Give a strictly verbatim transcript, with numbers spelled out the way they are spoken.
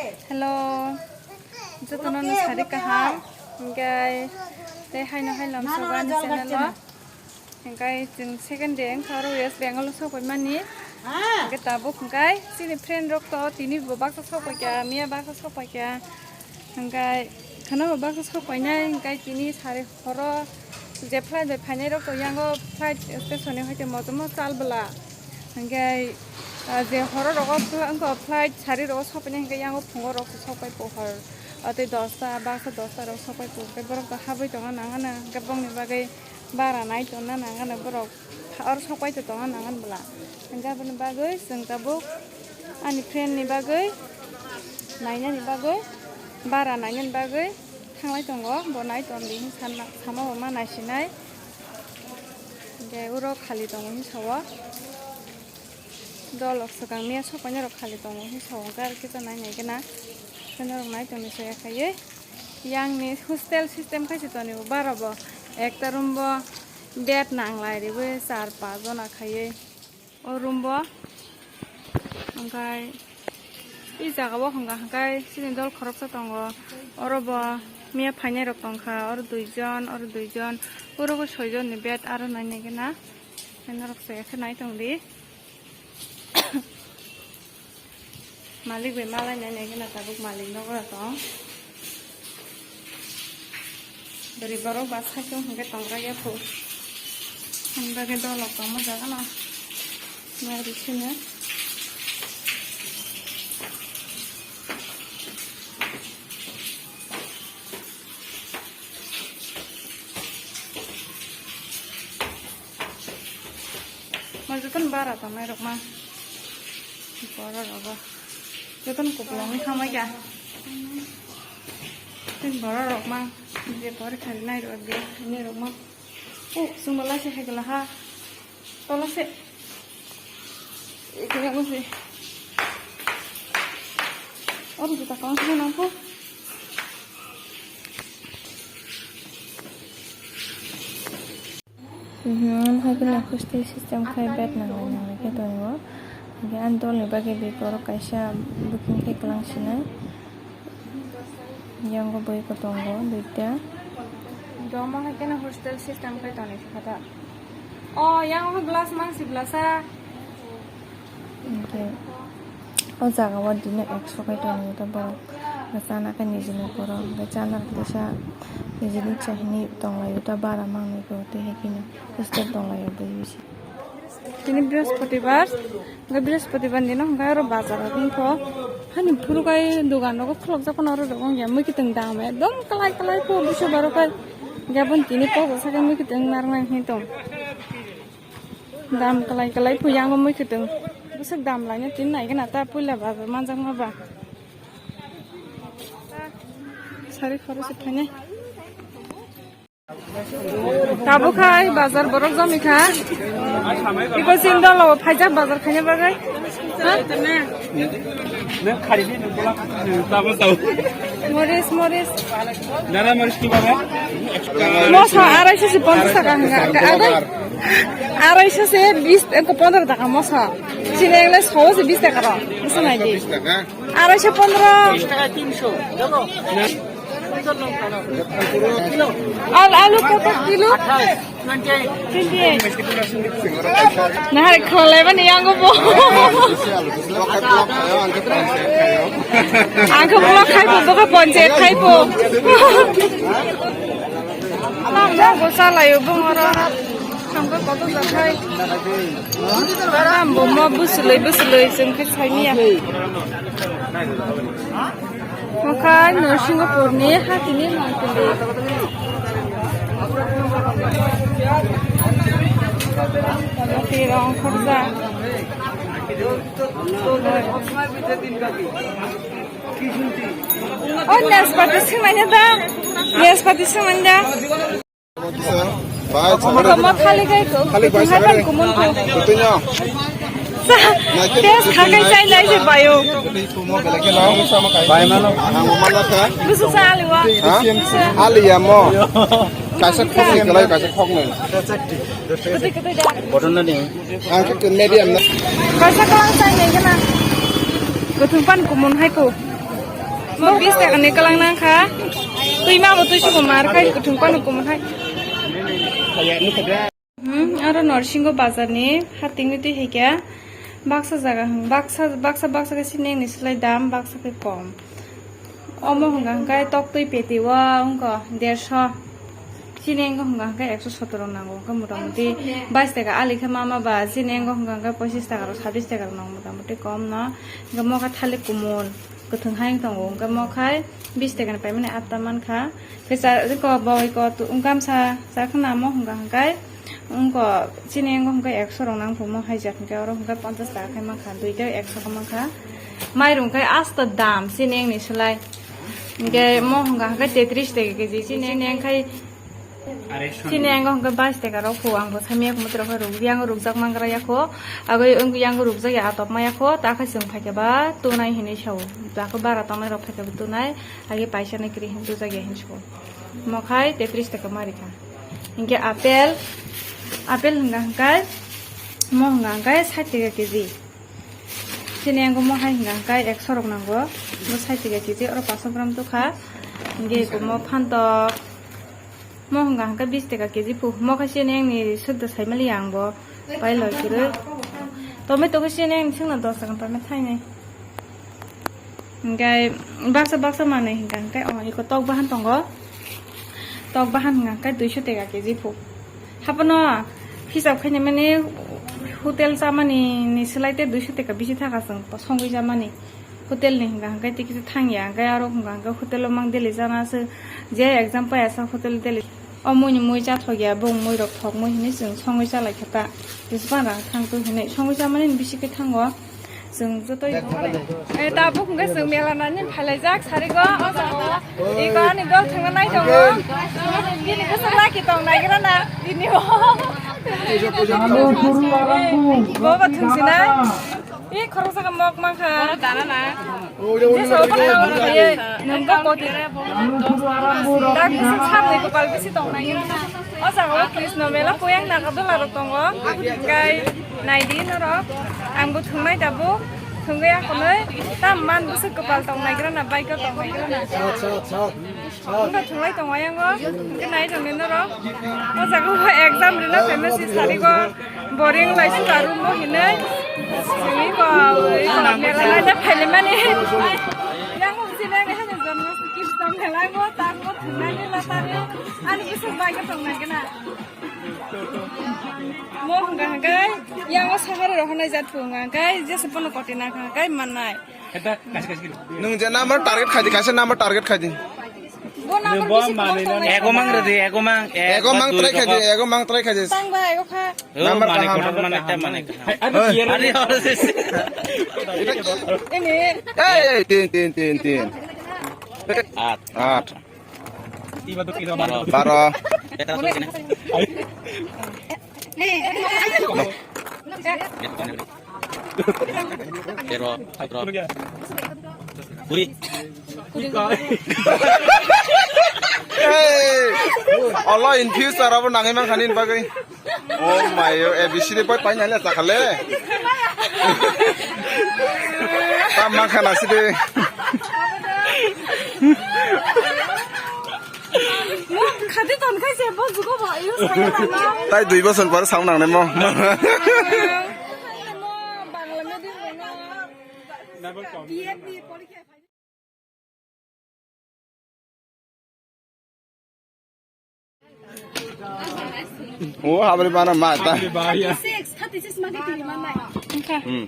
Hello, jotono no sari kaham. Hinkhe tei haino hai lamsogo ani channel o. Hinkhe chwng second day wngkha oro West Bengal o sok paimani. Hinkhe tabuk hinkhe chini friend rok to tini bo baksa sok paikha, miya baksa sok paikha. Hinkhe kheno bo baksa sok painai hinkhe tini sari horo je flight bai phainai rok to yango flight station ni hoite mojomo chal bwla. Hinkhe, ah, je horo rogo fl-, wngkha flight sari rogo sok painai hinkhe yango phungo rok sok pai pohor. O tei dosta, baksa dosta rok sok pai pohor. Hinkhe borok to habwi tongna nangano. Hinkhe bongni bagwi bara nai tongna nangano borok. Oro sok pai to tongna nangan bwla. Hinkhe aboni bagwi chwng tabuk ani friend ni bagwi nainani bagwi bara nainani bagwi thanglai tongo. Bo nai tongdi hinwi sanna, sama bo ma naisinai. Hinkhe uro khali tongo hinwi sao. Dolok swkang miya sok painai rok khali tongo hinwi sao, hinkhe aro kisa nai nai gana. Hinkhe norok nai tongni so ya khaiwi. Yang ni hostel system khai se toni bo bara bo. Ekta room bo bed nang lai riwi char pas jona khaiwi. O room bo. Hinkhe i jaga o hwnka hwnkhe chini dol khoroksa tongo. Oro bo miya phainai rok tongkha. Oro duijon, oro duijon. Oro bo soijon ni bed aro nai nai gana. Norok se khe nai tongdi. Malik bai malai nai nai gana tabuk malik nogo tong. Bwrwi borok ba saichung hwnkhe tongkha ya phu. Hwnba khe dolok tongma jaga no. Nai rw sino. Mo jotono bara tongnai rok ma. Borok rogo. Jotono kupulung wngkha mai kha. Tei borok rok ma. Je pori khali nai rok je, nai rok ma. O, chwng bo laisa hai kla ha. Tola se. Ekhe abo se. Oro juta kaham khe nang kho. Mhm, hai kheno hostel system khai bed nanglai nanglai khe tongo. Hinkhe ani dolni bagwi bike oro kaisa booking khe kwlang sinai. Yango bike tongo duita. Domo hai kheno hostel system khai tonwi kha da. O, yang o glass mang si blasa. Hinkhe o jaga o dino ekso kai tongo borok. Chana khe nijini borok, hinkhe chana kisa nijini chahini tonglaio ta bara mangnai khe tei hai kheno hostel tonglaio bui bisi. Tini Brihaspatibar, hinkhe Brihaspatibar dino hinkhe oro bazar o tongkho. Hani phuru kai dogan rogo khulukjak phano oro rok wngya mui kiting dam ekdom kalai kalai kho busu baro kai. Hinkhe aboni tini posa sakhe mui kiting narwknai hinwi tong. Dam kalai kalai phu yango mui kiting. Bwswk dam laina tin nai gana ta puila ba manjakma ba. Sari khoro se phainai. Tabuk khai bazar borok jami kha. Iko sin dolo phaijak bazar khaina bagwi. Ha? Nang khari di nang bola tabuk tau. Moris, moris. Nara moris tu baba. Moso arai sho se ponchas taka hwnga. Arai sho se bis, eko pondro taka moso. Chini engle so se bis taka ro. Moso nai di. Arai sho pondro. Al, alu koto kilo? Twenty eight. Nahar kholai bani yango bo. Ang khe vlog khai bo, bo khe ponche khai bo. Ang bo salayo bongora. Sampai koto jakhai. Ang bo mo busuloi busuloi sengkhe saimiya. Okai Norsingapurni hatini mangpili. Tirong khorja. O naspati singmanya da? Naspati singmanya da? Bai, chakre. Komo khali kai ko. Khali bai, kuthung hai chakre. Ban kumun ko. Kuthung yo. Sa, test kha kai chai nai se bayo. Bai mano. Ang mo mano kha. Busu sa aliwa. Ha? Aliya mo. Kaisa khok ni kalai, kaisa khok ni. Kutu kutu da. Boton na ni. Ang khe medium na. Kaisa kalang chai nai gana. Kuthung ban kumun hai ko. Mo bis taka ni kwlang nang kha. Twi ma bo twi sugo mar khai kuthung pano kumo khai. Hmm, aro Norsingo bazar ni hating ni twi hai kya. Baksa jaga hwn, baksa, baksa, baksa khe sini ni slai dam, baksa khe kom. Omo hwnka hwnkhe tok twi peti o wngkha dersho. Chini wngkha hwnka hwnkhe ekso sotoro nango, hwnkhe motamuti bais taka ali khe mama ba, chini wngkha hwnka hwnkhe pochis taka rok, sabis taka rok nango motamuti kom no. Hwnkhe mokha thalik kumun kwthwng hai wng tongo, hwnkhe mokhai bis taka ni paimani atta mankha. Kisa ko boi ko tu gamsa sa khna mo hwnka hwnkhe. Wngkha chini wngkha hwnkhe ekso rok nang phumo hai jat hwnkhe oro hwnkhe ponchas taka khai mankha, duita ekso khe mankha. Mairum khai asta dam chini wngni slai. Hwnkhe mo hwnka hwnkhe tetris taka keji chini wngkha khai. Chini wngkha hwnkhe bais taka rok phu ang bo samya kumutra khai ruk yang rukjak mangra yakho. Agoi wng yang rukjak ya atop ma yakho ta khai chwng phaikhe ba tunai hinwi sao. Bako bara tongnai rok phaikhe ba tunai age paisa nai kri hin tujak ya hin sao. Mokhai tetris taka marikha. Hingke apple, apple hwnka hwnkhe mo hwnka hwnkhe sait taka keji. Chini yango mo hai hwnka hwnkhe ekso rok nango. Bo sait taka keji oro paso gram tukha. Hingke eko mo phantok. Mo hwnka hwnkhe bis taka keji phu. Mo khe chini yangni sudda saimali yang bo. Pai loi kwrwi. Tomato khe chini yangni singno dos taka tomato thainai. Hingke baksa baksa manwi hingka hingke o iko tok bahan tongo. Tok bahan hingka hingke duiso taka keji phu. Hapono hisab khainai mani hotel chamani ni slai te duiso taka bisi thaka chwng songwi chamani. Hotel ni hingka hingke tei kisa thangya hingke aro hingka hingke hotel o mang daily chana se je exam paiya sa hotel daily. O mui ni mui chathok ya, bung mui rok thok mui hinui chwng songwi chalai kha ta. Jisbana thang twi hinui songwi chamani bisi khe thango. Chwng jotoi. Eh, tabuk hwnkhe chwng mela nani phailaijak sarigo. O jaga o. Iko ani dol thwngna nai tongo. Bini bwswk laki tong naigra na. Bini o. Bobo thwngsinai. I khoroksa khe mok mankha. Oro dana na. Jesa obo tang oro ye. Nungbo koti. Dak bisi sabni kopal bisi tong nai. O jaga o Krishna mela poyang naga dola rok tongo. Hingkai naidi norok. Ang bo thungnai tabuk. Thungwi akonoi. Tam man bisi kopal tong naigra na, bike o tong naigra na. Acha, acha. Wngkha thunglai tongo ayang o, hwnkhe nai tongdi norok. O jaga o exam rwna phaima si sarigo, boring lai si karu mo hinui. Simi ko, iko mela lai da phaile mani. Yang o sini ang hene janma si kim tong mela go, tang mo thunglai ni la tang mo. Ani bisi bai ka tong nai gana. Mo hwnkha hwnkhe, yang o sahari rok hwnai jat phunga hwnkhe, jesa pono koti na hwnkhe mannai. Nwng je number target khai di, kaisa number target khai di. Bo number bisi khorok tongnai. Ego mang redi, ego mang, ego mang try khai di, ego mang try khai di. Tang ba ego kha. Number kaham. Mane kaham. Ini. Ei, ei, tin, tin, tin, tin. At. At. Baro. Tero, sotro. Kuri. Hey! Allah in future abo nangwi mankha nini bagwi. Oh my, A B C D boy paina le chakale. Tam mankha na sidi. Mo khati ton khai se bo jugo bo use khai na. Tai dui bosor pore saung nangnai mo. Mo Bangla medium no. B Ed ni porikha. O habri bana ma ta. Six, thirty six ma ke tini ma mai. Hmm.